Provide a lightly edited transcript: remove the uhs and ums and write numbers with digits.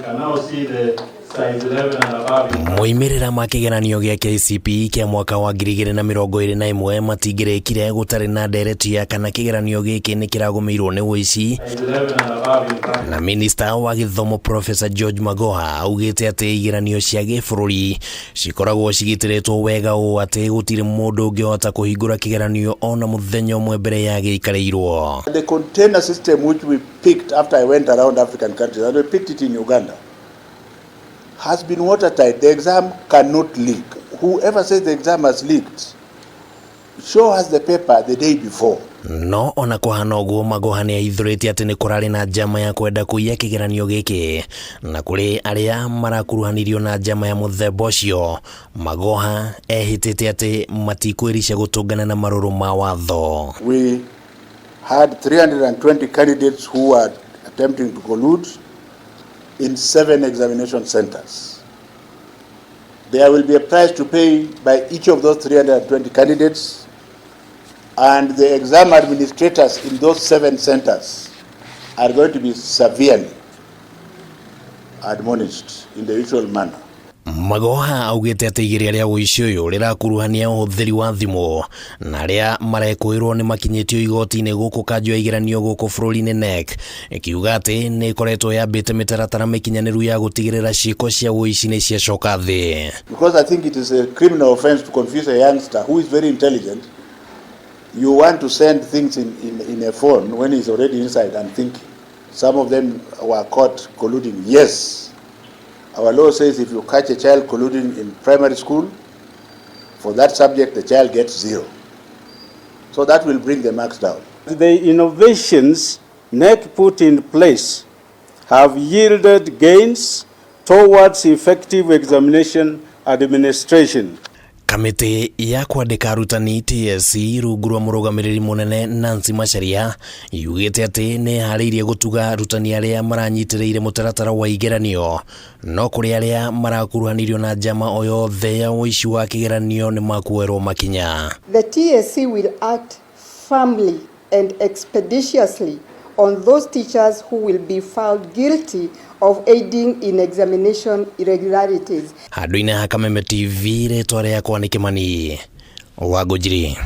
can now see the size 11 and above. Moimĩrĩra ma kĩgeranio gĩa KCPE kĩa mwaka wa 2021 matingĩrĩkire gũtarĩ na ndereti ya kana kĩgeranio gĩkĩ nĩ kĩragũmĩirwo nĩ ũici. Size 11 and above in practice. Na minista wa gĩthomo Professor George Magoha augĩte atĩ igeranio cia gĩbũrũri cikoragwo cigitĩrĩtwo wega ũũ atĩ gũtirĩ mũndũ ũngĩhota kũhingũra kĩgeranio ona mũthenya ũmwe mbere ya gĩikarĩirwo. The container system which we picked after I went around African countries, and we picked it in Uganda, has been watertight. The exam cannot leak. Whoever says the exam has leaked, show us the paper the day before. No ona kũhana ũguo, Magoha nĩ aithũrĩtie atĩ nĩ kũrarĩ na njama ya kwenda kũiya kĩgeranio gĩkĩ, na kũrĩ arĩa marakuruhanirio na njama ya mũthemba ũcio, Magoha ehĩtĩte atĩ matikwĩrica gũtũngana na marũrũ ma watho. We had 320 candidates who were attempting to collude in seven examination centers. There will be a price to pay by each of those 320 candidates, and the exam administrators in those seven centers are going to be severely admonished in the usual manner. Magoha augĩte atĩ igeria rĩa ũici ũyũ rĩrakuruhania ũhũthĩri wa thimũ, na arĩa marekũĩrwo nĩ makinyĩtio igoti-inĩ gũkũ kanjũ ya igeranio gũkũ bũrũri-inĩ KNEC ĩkiuga atĩ nĩ ĩkoretwo yambĩte mĩtaratara mĩkinyanĩru ya gũtigĩrĩra ciĩko cia ũici nĩ ciacoka thĩ. Because I think it is a criminal offense to confuse a youngster who is very intelligent. You want to send things in a phone when he's already inside and thinking. Some of them were caught colluding. Yes. Our law says if you catch a child colluding in primary school, for that subject, the child gets zero. So that will bring the marks down. The innovations KNEC put in place have yielded gains towards effective examination administration. Kamĩtĩ ya kwandĩka arutani TSC rungu rwa mũrũgamĩrĩri mũnene Nancy Macharia yugĩte atĩ nĩ ĩharĩirie gũtuga arutani arĩa maranyitĩrĩire mũtaratara wa igeranio, no kũrĩ arĩa marakuruhanirio na njama o yothe ya ũici wa kĩgeranio nĩ makuoerwo makinya. The TSC will act firmly and expeditiously on those teachers who will be found guilty of aiding in examination irregularities. Handũ-inĩ ha Kameme TV, rĩtwa rĩakwa nĩ Kĩmani wa Ngũnjiri.